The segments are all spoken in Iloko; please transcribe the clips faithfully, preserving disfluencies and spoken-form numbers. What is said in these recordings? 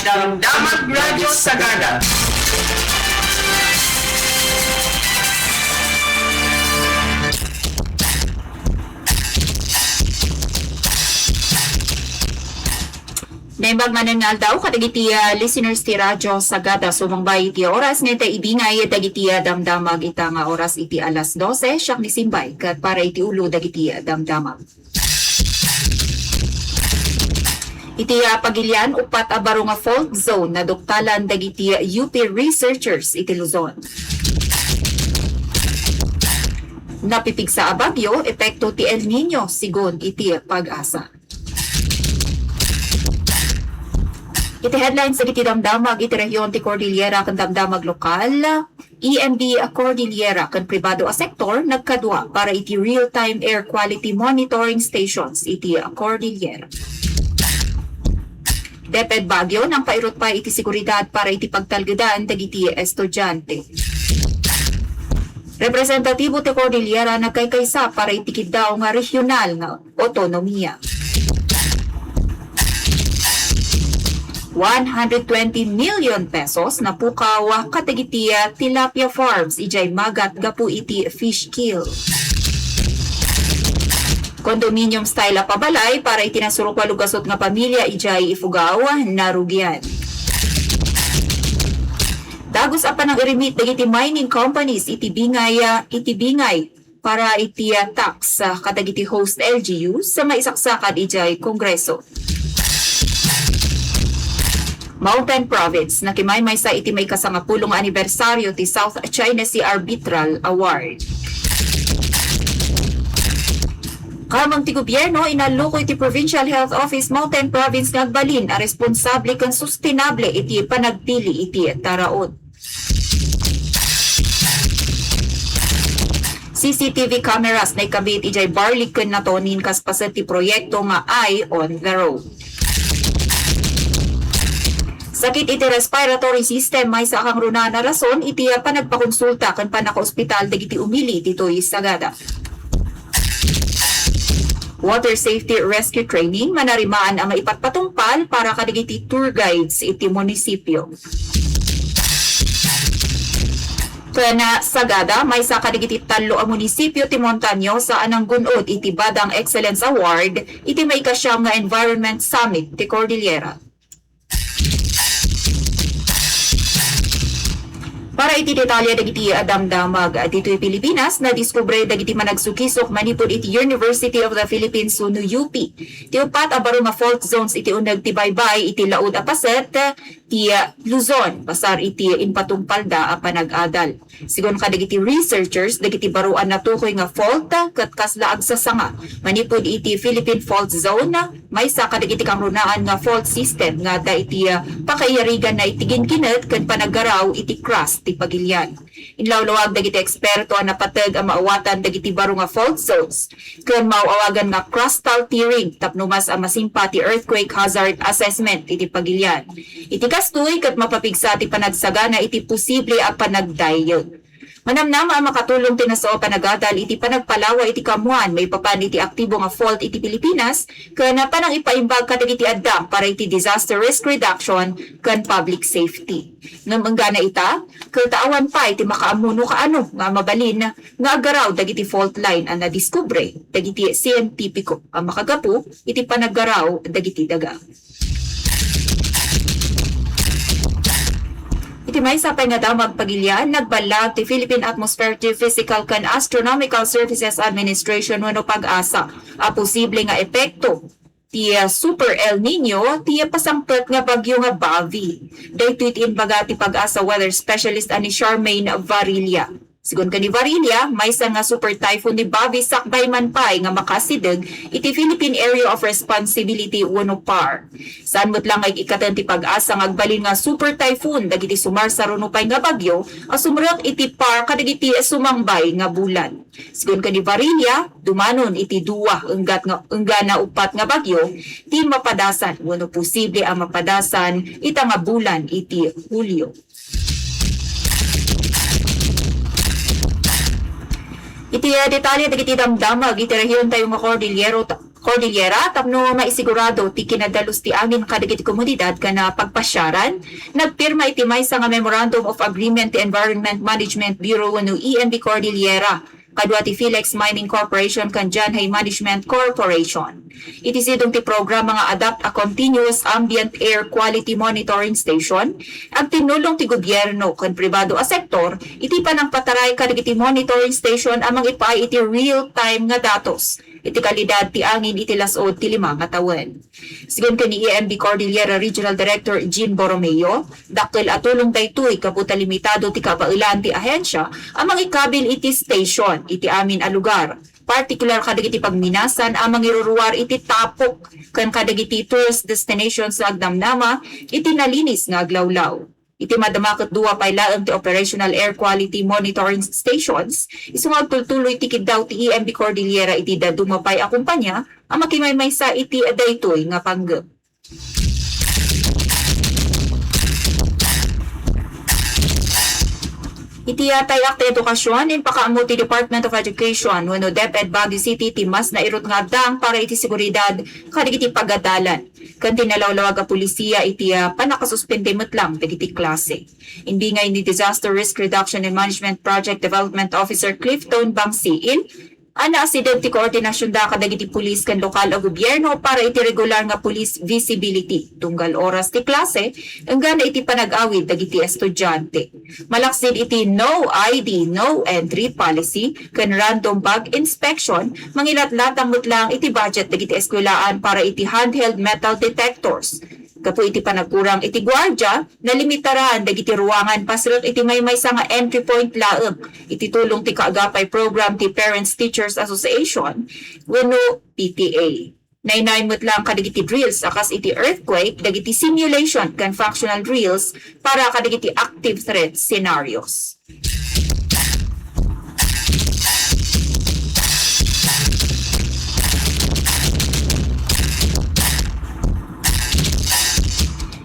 Damdamag Radyo Sagada. Naimbag manen nga aldaw kadagiti, ah, listeners ti Radyo Sagada. Sumangbay iti oras nga ita ibingay dagiti, ah, damdamag ita nga oras iti alas dose, siak ni Simbay ket para iti ulo dagiti, ah, damdamag. Iti, ah, Pagilian, uppat a baro nga fault zone naduktalan dagiti U P researchers iti Luzon. Napipigsa a bagyo, epekto ti El Niño, sigun iti PAGASA. Iti headlines dagiti damdamag iti rehiyon ti Cordillera ken damdamag lokal, E M D Cordillera ken pribado a sektor nagkadua para iti real-time air quality monitoring stations iti Cordillera. DepEd Baguio nangpairut pay iti seguridad para iti pagtalgedan dagiti estudiante. Representatibo ti Cordillera nagkaykaysa para iti kiddaw nga regional nga otonomia. One hundred twenty million pesos napukaw kadagiti tilapia farms idiay Magat gapu iti fish kill. Condominium style a pabalay para iti nasurok a lugasot nga pamilya idiay Ifugao, narugian. Dagus a panangirimit dagiti mining companies iti bingay, iti bingay para iti, ah, tax, ah, kadagiti host L G Us nga isaksakad idiay Kongreso. Mountain Province, nakimaymaysa iti maikasangapulo nga anibersaryo ti South China Sea Arbitral Award. Kameng ti gobyerno, inalluko iti Provincial Health Office Mountain Province nga agbalin a responsable ken sustenable iti panagpili iti taraon. C C T V cameras naikabit idiay Barlig ken Natonin kas paset ti proyekto nga Eye on the Road. Sakit iti respiratory system, maysa a kangrunaan a rason iti panagpakonsulta ken pannakaospital dagiti umili ditoy Sagada. Water safety rescue training, manarimaan a maipatpatungpal para kadagiti tour guides iti munisipyo. Ken, ah, Sagada, maysa kadagiti tallo a munisipyo ti Montañosa a nanggun-od iti Badang Excellence Award iti maikasiam nga Environment Summit ti Cordillera. Para iti detalye dagiti, ah, damdamag, ah, ditoy Pilipinas, nadiskubre dagiti managsukisok manipud iti University of the Philippines wenno U P ti uppat a baro nga fault zones iti uneg ti baybay iti laud a paset ti, ah, Luzon, basar iti impatungpalda a panag-adal. Sigun kadagiti researchers, dagiti baro a natukoy nga fault ket kasla agsasanga manipud iti Philippine Fault Zone, maysa kadagiti kangrunaan nga fault system nga adda iti, ah, pakaiyariganna iti ginginet ken panaggaraw iti crust ti pagilian. Inlawlawag dagiti eksperto a napateg a maawatan dagiti baro nga fault zones ken maaw-awagan nga crustal tearing tapno mas a masimpa ti earthquake hazard assessment iti pagilian. Iti kastoy, ket mapapigsa ti panagsagana iti posible a panagdayeg. Manamnama a makatulong ti nasao a panagadal iti panagpalawa iti kaammoan maipapan iti aktibo nga fault iti Pilipinas ken panangipaimbag kadagiti addang para iti disaster risk reduction ken public safety. Ngem enggana ita, ket awan pay ti makaammo no kaano nga mabalin nga aggaraw dagiti fault line a nadiskubre dagiti sientipiko a makagapu iti panaggaraw dagiti daga. Iti maysa pay nga damag pagilian, nagballag ti Philippine Atmospheric Geophysical ken Astronomical Services Administration wenno PAGASA a posible nga epekto ti, ah, Super El Nino ti pasangpet nga bagyo nga Bavi. Daytoy ti imbaga ti PAGASA weather specialist a ni Charmaine Varilla. Sigun ken ni Varilla, maysa nga super typhoon ni Bavi sakbay man pay nga makaasideg iti Philippine Area of Responsibility wenno PAR. Saan met la nga ikkaten ti PAGASA nga agbalin nga super typhoon dagiti sumarsaruno pay nga bagyo a sumrek iti PAR kadagiti sumangbay nga bulan. Sigun ken ni Varilla, dumanon iti dua enggat nga, enggana uppat nga bagyo ti mapadasan wenno posible a mapadasan ita nga bulan iti Hulio. Iti, eh, detalye dagiti damdamag iti rehiyon tayo nga Cordillero ta-, Cordillera tapno maisigurado ti kinadalus ti angin kadagiti komunidad ken, ah, pagpasiaran, nagpirma iti maysa nga Memorandum of Agreement ti Environment Management Bureau wenno E M B Cordillera, kadua ti Philex Mining Corporation ken Janhay Management Corporation. Iti sidong ti programa nga Adopt a Continuous Ambient Air Quality Monitoring Station, agtinnulong ti gobierno ken pribado a sektor iti panangpataray kadagiti monitoring station a mangipaay iti real-time nga datos iti kalidad ti angin iti las-ud ti lima nga tawen. Sigun ken ni E M B Cordillera Regional Director Jean Borromeo, dakkel a tulong daytoy gapu ta limitado ti kabaelan ti ahensia a mangikabil iti station iti amin a lugar, partikular kadagiti pagminasan a mangiruruar iti tapok ken kadagiti tourist destinations nga agdamdama iti nalinis nga aglawlaw. Iti madama ket dua pay laeng ti operational air quality monitoring stations, isu nga agtultuloy ti kiddaw ti E M B Cordillera iti dadduma pay a kumpanya a makimaymaysa iti daytoy nga panggep. Iti, ah, tay-ak ti edukasyon, impakaammo ti Department of Education wenno DepEd Baguio City ti mas nairut nga addang para iti seguridad kadagiti pagadalan ken ti nalawlawag a pulisiya iti, ah, pannakasuspende met lang dagiti klase. Imbingay ni Disaster Risk Reduction and Management Project Development Officer Clifton Bangsiil, a naasideg ti koordinasionda kadagiti pulis ken lokal a gobierno para iti regular nga police visibility tunggal oras ti klase, enggana iti panag-awid dagiti estudiante. Malaksid iti No I D, No Entry policy ken random bag inspection, mangilatlatang met lang iti budget dagiti eskuelaan para iti handheld metal detectors. Gapu iti panagkurang iti guardia, nalimitaran dagiti ruangan pasrek iti maymaysa nga entry point laeng iti tulong ti Kaagapay Program ti Parents Teachers Association wenno P T A. Naynay met lang kadagiti drills a kas iti earthquake, dagiti simulation ken functional drills para kadagiti active threat scenarios.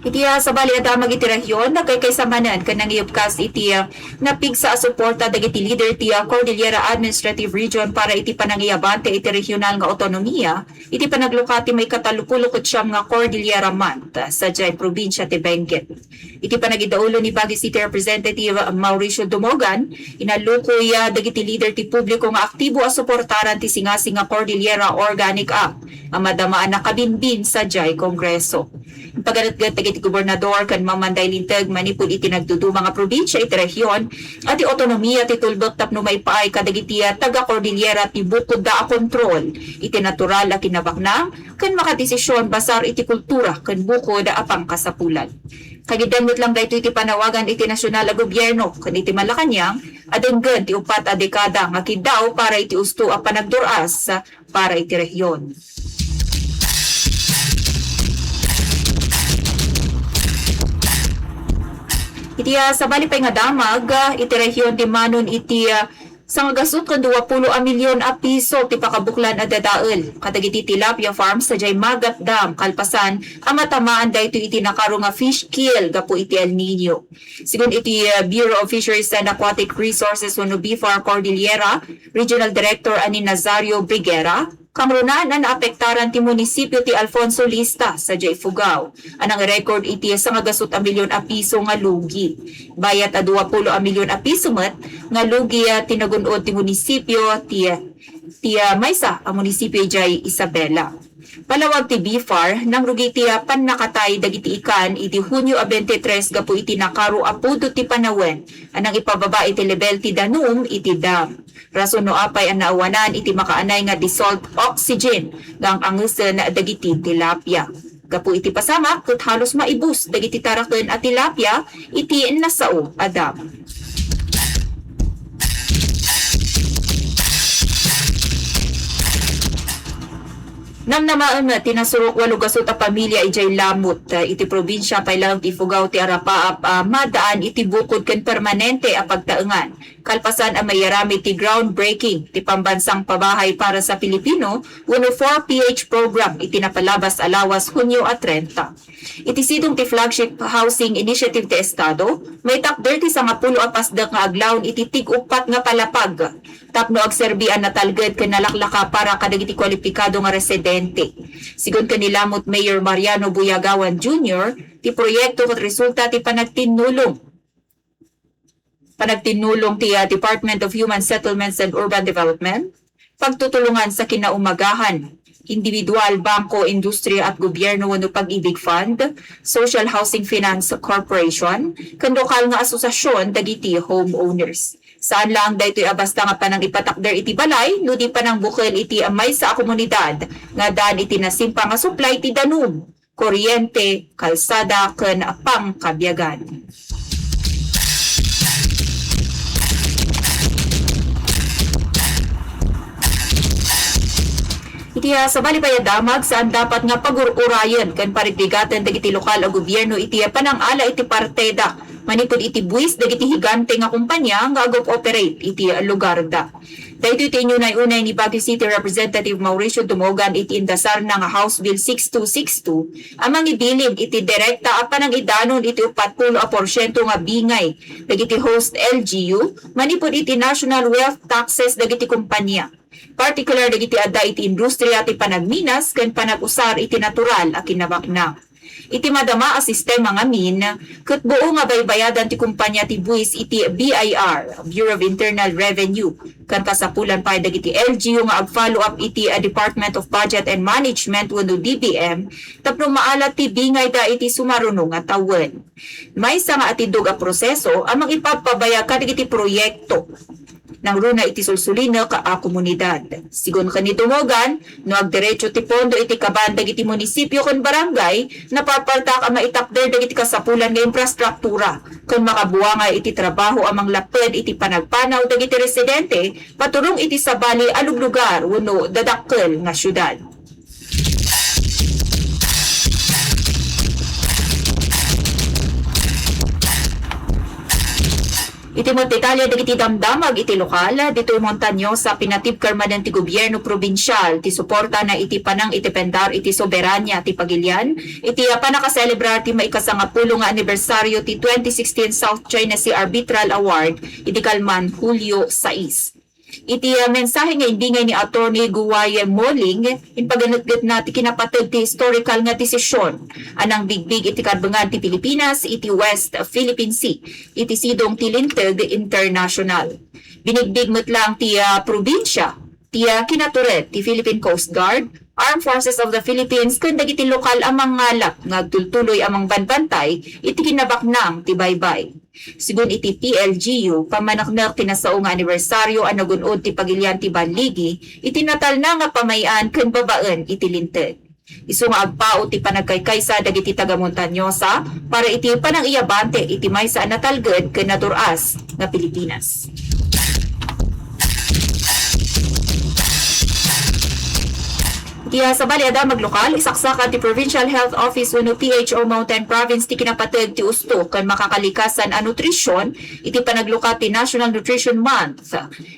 Iti, ah, sabali a damag iti rehiyon, nagkaykaysa manen ken nangiyubkas iti, ah, napigsa a suporta dagiti leader ti, ah, Cordillera Administrative Region para iti panangiyabante iti regional nga autonomia iti panaglukat ti maikatallopulo ket siam nga Cordillera Month sadiay probinsia ti Benguet. Iti panagidaulo ni Baguio City Representative Mauricio Dumogan, inallukoy, ah, dagiti leader ti publiko nga aktibo a suportaran ti singasing nga Cordillera Organic Act a madama a nakabinbin sadiay Kongreso. Impaganetget dagiti gobernador ken mammanday linteg manipud iti nagduduma nga probinsia iti rehiyon a ti autonomia ti tulbek tapno maipaay kadagiti taga-Cordillera ti bukodda a kontrol iti natural a kinabaknang ken makadesision basar iti kultura ken bukod a pangkasapulan. Kagiddan met lang daytoy ti panawagan iti nasional a gobierno ken iti Malacañang a denggen ti uppat a dekada nga kiddaw para iti usto a panagdur-as para iti rehiyon. Iti, ah, sabali pay nga damag, ah, iti rehiyon, dimmanon iti, ah, sangagasut ken duapulo a milyon a piso ti pakabuklan a dadael kadagiti tilapia farms sadiay Magat Dam, kalpasan a matamaan daytoy iti nakaro nga fish kill gapu iti El Niño. Sigun iti, ah, Bureau of Fisheries and Aquatic Resources wenno BFAR Cordillera Regional Director a ni Nazario Briguera, kangrunaan a naapektaran ti munisipio ti Alfonso Lista sadiay Ifugao a nangrecord iti sangagasut a milyon a piso nga lugi. Bayat a duapulo a milyon a piso met nga lugi, ah, ti nagun-od ti munisipio ti, ti, ah, maysa a munisipio idiay Isabela. Palawag ti BFAR, nangrugi ti, ah, pannakatay dagiti ikan iti Hunio a twenty-three gapu iti nakaro a pudot ti panawen a nangipababa iti lebel ti danum iti dam. Rason no apay a naawanan iti makaanay nga dissolved oxygen nga ang-angesen dagiti tilapia. Gapu iti pasamak, ket halos maibus dagiti taraken a tilapia iti nasao a dam. Namnamaen ti nasurok walo gasut a pamilia idiay Lamut, iti probinsia pay laeng ti Ifugao ti Arapaap a madaan iti bukod ken permanente a pagtaengan. Kalpasan a maiaramid ti groundbreaking ti Pambansang Pabahay para sa Pilipino wenno four P H program iti napalabas a lawas Hunio a trenta. Iti sidong ti flagship housing initiative ti Estado, maitakder ti sangapulo a pasdek nga aglaon iti tig-uppat nga palapag. tapno agserbi a natalged ken nalaklaka para kadagiti kwalipikado nga residente. Sigun ken ni Lamut Mayor Mariano Buyagawan Junior, ti proyekto ket resulta ti panagtinnulong, panagtinnulong ti, ah, Department of Human Settlements and Urban Development, pagtutulongan sa kinaumagahan, individual, bangko, industriya at gobyerno wenno Pag-ibig Fund, Social Housing Finance Corporation, ken lokal nga asosiasyon dagiti homeowners. Saan laeng daytoy a basta nga panangipatakder iti balay no di panangbukel iti maysa a komunidad nga addaan iti nasimpa nga supply ti danum, kuryente, kalsada, ken pangkabiagan. Iti, ah, sabali pay a damag, saan dapat nga pagur-urayen ken parigrigaten dagiti lokal a gobyerno iti, ah, panangala iti partida manipud iti buis dagiti higante nga kompania nga ag-operate iti lugarda. Daytoy ti inunay-unay ni Baguio City Representative Mauricio Dumogan iti indasarna nga House Bill six two six two a mangibilin iti direkta a panangidanon iti uppat-pulo a porsiento nga bingay dagiti host L G U manipud iti national wealth taxes dagiti kompania, partikular dagiti adda iti industriya ti panagminas ken panag-usar iti natural a kinabaknang. Iti madama a sistema ngamin, ket buo nga baybayadan ti kompania ti buis iti B I R, Bureau of Internal Revenue, ken kasapulan pay dagiti L G U nga ag-follow up iti, ah, Department of Budget and Management wenno D B M tapno maalat ti bingayda iti sumaruno nga tawen. Maysa nga atidog a proseso a mangipagpabayag kadagiti proyekto nangruna iti sulsulinek a komunidad. Sigun ken ni Dumogan, no agderecho ti pondo iti kaban dagiti munisipio ken barangay, naparpartak a maitakder dagiti kasapulan nga infrastruktura ken makabuangay iti trabaho a manglapped iti panagpanaw dagiti residente paturong iti sabali a luglugar wenno dadakkel nga siudad. Iti met detalye dagiti damdamag iti lokal, ditoy Montañosa, pinatibker manen ti gobierno probinsial ti suportana iti panangidependar iti soberania ti pagilian iti, ah, pannakaselebrar ti maikasangapulo nga anibersaryo ti twenty sixteen South China Sea Arbitral Award idi kalman Hulyo sais. Iti, ah, mensahe nga imbingay ni Attorney Guaye Moling, impaganetgetna ti kinapateg ti historical nga desisyon a nangbigbig iti karbengan ti Pilipinas iti West Philippine Sea iti sidong ti Linteg International. Binigbig met laeng ti, ah, probinsia ti, ah, kinatured ti Philippine Coast Guard, Armed Forces of the Philippines ken dagiti lokal a mangngalap nga agtultuloy a mangbantay iti kinabaknang ti baybay. Sigun iti P L G U, pammaneknek ti nasao nga anibersaryo a nagun-od ti pagilian ti balligi iti natalna nga pamay-an ken babaen iti Linteg. Isu nga agpao ti panagkaykaysa dagiti taga-Montañosa para iti panangiyabante iti maysa a natalged ken natur-as nga Pilipinas. Iti, ah, sabali a damag lokal, isaksakan ti Provincial Health Office wenno P H O Mountain Province ti kinapateg ti usto ken makakalikasan a nutrisyon iti panaglukat ti National Nutrition Month.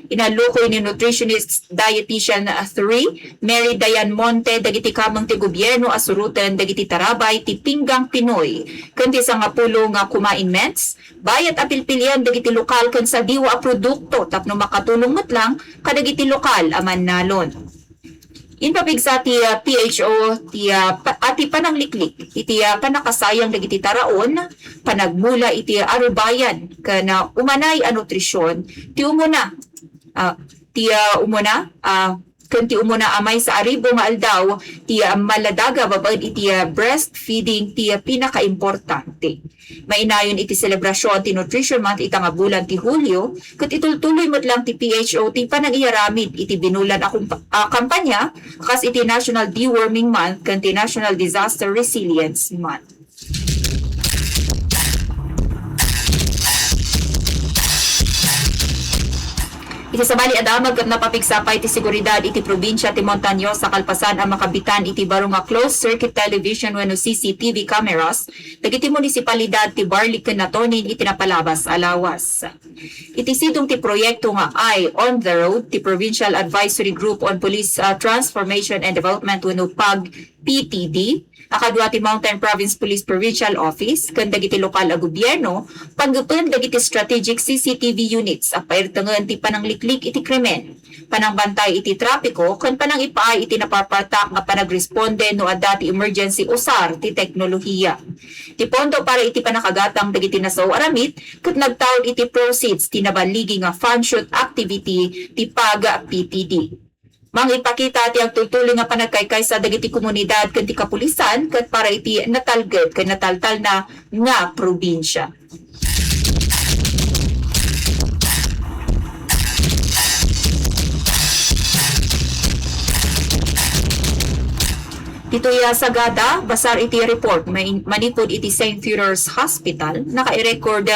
Inallukoy ni Nutritionist Dietitian three, Mary Diane Monte, dagiti kameng ti gobierno a suroten dagiti tarabay ti Pinggang Pinoy ken ti sangapulo nga Kumain Mints, bayat a pilpilian dagiti lokal ken sadiwa a produkto tapno makatulong met lang kadagiti lokal a mannalon. Impapigsa ti, ah, P H O ti, ah, pa-, a ti panangliklik iti, ah, pannakasayang dagiti taraon, panagmula iti arubayan ken, ah, umanay a nutrisyon ti umuna, ah, ti, ah, umuna, ah, ken ti umuna a maysa a ribu nga aldaw ti, ah, maladaga babaen iti, ah, breastfeeding ti, ah, pinakaimportante. Mainayon iti selebrasion ti Nutrition Month ita nga bulan ti Hulyo, ket itultuloy met lang ti P H O ti panangiyaramid iti binulan a kumpa-, a kampanya kas iti National Deworming Month ken ti National Disaster Resilience Month. Iti sabali a damag ket napapigsa pay ti seguridad iti probinsia ti Montañosa kalpasan a makabitan iti baro nga closed circuit television wenno C C T V cameras dagiti munisipalidad ti Barlig ken Natonin iti napalabas a lawas. Iti sidong ti proyekto nga Eye on the Road ti Provincial Advisory Group on Police, ah, Transformation and Development wenno pag P T D, a kadua ti Mountain Province Police Provincial Office, ken dagiti lokal a gobierno, paggapuan dagiti strategic C C T V units a pairtengen ti panangliklik iti krimen, panangbantay iti trapiko, ken panangipaay iti naparpartak nga panagresponde no adda ti emergency usar ti teknolohiya. Ti pondo para iti pannakagatang dagiti nasao a ramid ket nagtaud iti proceeds ti naballigi nga fun shoot activity ti PAG-P T D. Mangipakita ti agtultuloy nga panagkaykaysa dagiti komunidad ken ti kapulisan ket para iti natalged ken nataltalna nga probinsia. Ditoy a Sagada, basar iti report main-, manipud iti Saint Theodore's Hospital, naka-record,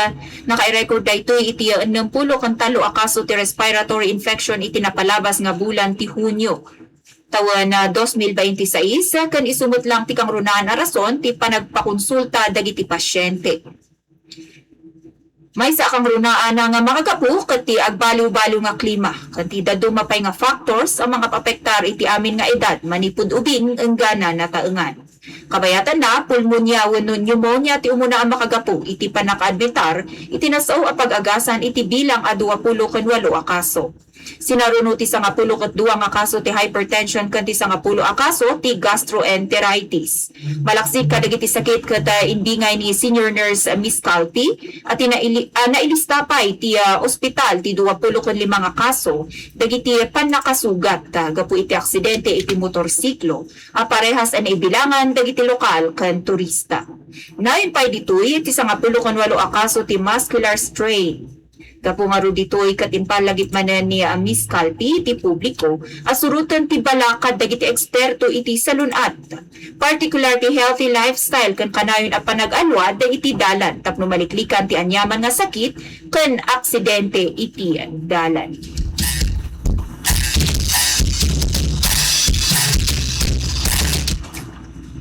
naka-record daytoy iti ennem pulo ken tallo a kaso ti respiratory infection iti napalabas nga bulan ti Hunio tawen, ah, dos mil bainte sais, ken isu met lang ti kangrunaan a rason ti panagpakonsulta dagiti pasyente. Maysa a kangrunaan nga makagapu ket ti agbaliwbaliw nga klima, ken ti dadduma pay nga factors a mangapapektar iti amin nga edad manipud ubing enggana nataengan. Kabayatanna, pulmonia wenno pneumonia ti umuna a makagapu iti pannakaadmitar iti nasao a pag-agasan iti bilang a dua pulo ken walo a kaso. Sinaruno ti sangapulo ket dua nga kaso ti hypertension ken ti sangapulo a kaso ti gastroenteritis. Malaksid kadagiti sakit ket, ah, imbingay ni Senior Nurse Miss Calpi, a ti naili-, ah, nailista pay ti, ah, ospital ti dua pulo ken lima nga kaso dagiti pannakasugat, ah, gapu iti aksidente iti motorsiklo a parehas a naibilangan dagiti lokal ken turista. Nayon pay ditoy ti sangapulo ken walo a kaso ti muscular strain. Gapu ngarud ditoy ket impallagip manen ni, ah, Miss Calpi ti publiko a suroten ti balakad dagiti eksperto iti salun-at, partikular ti healthy lifestyle ken kanayon a panag-alwa dagiti dalan tapno maliklikan ti aniaman nga sakit ken aksidente iti dalan.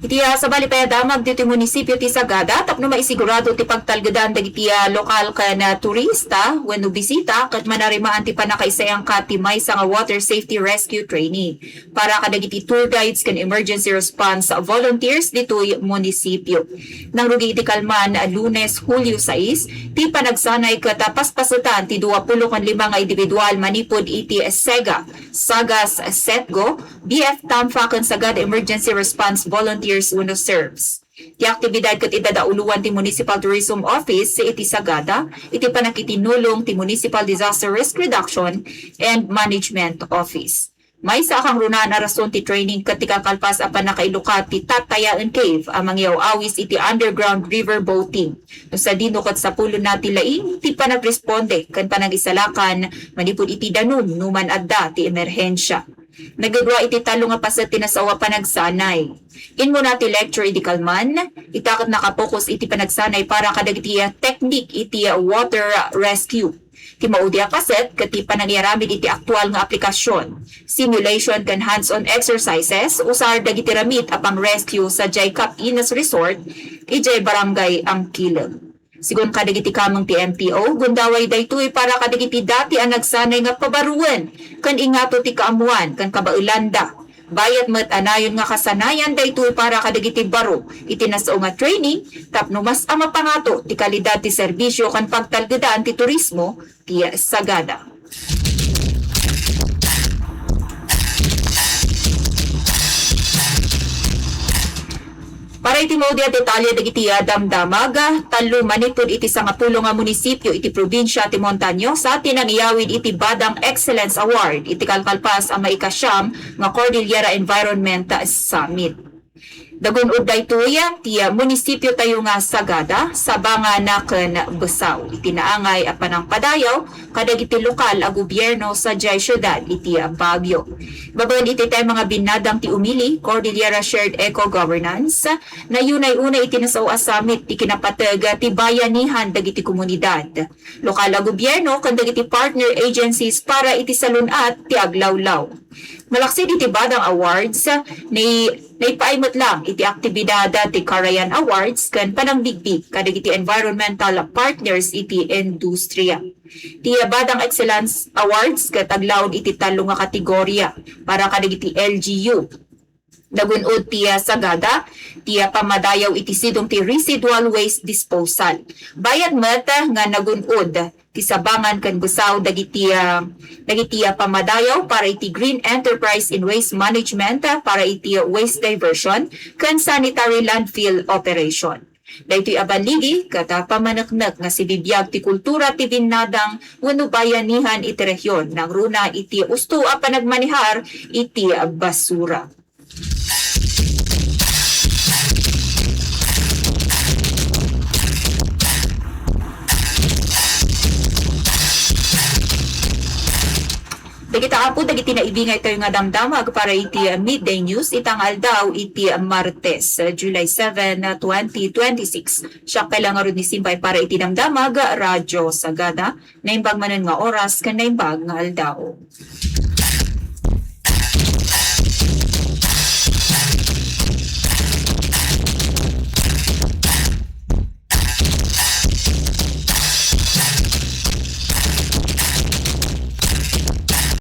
Iti, ah, sabali pay a damag ditoy munisipyo ti Sagada tapno maisigurado ti pagtalgedan dagiti, ah, lokal ken, ah, turista wenno bisita ket manarimaan ti pannakaisayangkat ti maysa nga water safety rescue training para kadagiti tour guides ken emergency response volunteers ditoy munisipyo. Nangrugi iti kalman, ah, Lunes, Hulyo sais, ti panagsanay ket, ah, paspasetan ti dua pulo ken lima nga individual manipud iti SEGA, Sagas Setgo, B F Tamfa ken Sagada Emergency Response Volunteers wenno serves. Ti aktibidad ket idadauloan ti Municipal Tourism Office iti Sagada iti pannakatinulong ti Municipal Disaster Risk Reduction and Management Office. Maysa a kangrunaan a rason ti training ket ti kakalpas a pannakailukat ti Tatayaen Cave a mangiaw-awis iti underground river boating. No sadino ket sapulonna ti laing ti panagresponde ken panangisalakan manipud iti danum no man adda ti emerhensia. Nagdudua iti tallo nga paset ti nasao a panagsanay. Immuna ti lecture idi kalman, ita ket nakapokus iti panagsanay para kadagiti teknik iti water rescue. Ti maudi a paset ket ti panangiaramid iti aktual nga aplikasyon, simulation ken hands-on exercises usar dagiti ramid a pang-rescue sadiay Cap Inas Resort, idiay Barangay Angkilem. Sigun kadagiti kameng ti M P O, gundaway daytoy para kadagiti dati a nagsanay nga pabaruen ken ingato ti kaammuan ken kabaelanda. Bayat met a nayon nga kasanayan daytoy para kadagiti baro iti nasao nga training tapno mas a mapangato ti kalidad ti serbisyo ken pagtalgedan ti turismo ti Sagada. Para iti maudi a detalye dagiti, ah, damdamag, ah, tallo manipud iti sangapulo nga munisipyo iti probinsia ti Montañosa ti nangiyawid iti Badang Excellence Award iti kalkalpas a maikasiam nga Cordillera Environment Summit. Dagun-od daytoy ti, ah, munisipyo tayo nga Sagada, Sabangan ken Besao iti naangay a panangpadayaw kadagiti lokal a gobierno sadiay siudad iti Baguio. Babaen iti tema nga binnadang ti Umili, Cordillera Shared Eco-Governance, nayunay unay iti nasao a summit ti kinapateg ti bayanihan dagiti komunidad, lokal a gobierno ken dagiti partner agencies para iti salun-at ti aglawlaw. Malaksid iti Badang Awards, ni-, naipaay met lang iti aktibidad ti Karayan Awards ken panangbigbig kadagiti environmental partners iti industriya. Ti Badang Excellence Awards ket aglaw iti tallo nga kategoria para kadagiti L G U, Nagun-od ti, ah, Sagada ti, ah, pammadayaw iti sidong ti residual waste disposal. Bayat met, ah, nga nagun-od ti sabangan ken besaw dagiti, ah, dagiti, ah, pammadayaw para iti Green Enterprise in Waste Management, ah, para iti, ah, waste diversion ken sanitary landfill operation. Daytoy a balligi ket, ah, pamaneknek nga sibibiag ti kultura ti binnadang wenno bayanihan iti rehion nangruna iti usto a panagmanehar iti basura. Dagita, Apo, dagiti naibingay tayo nga damdamag para iti, uh, Midday News ita nga aldaw iti, uh, Martes, uh, July seven, uh, twenty twenty-six. Siak pay la ngarud ni Simpay para iti damdamag, uh, Radyo Sagada. Naimbag manen nga oras ken naimbag nga aldaw.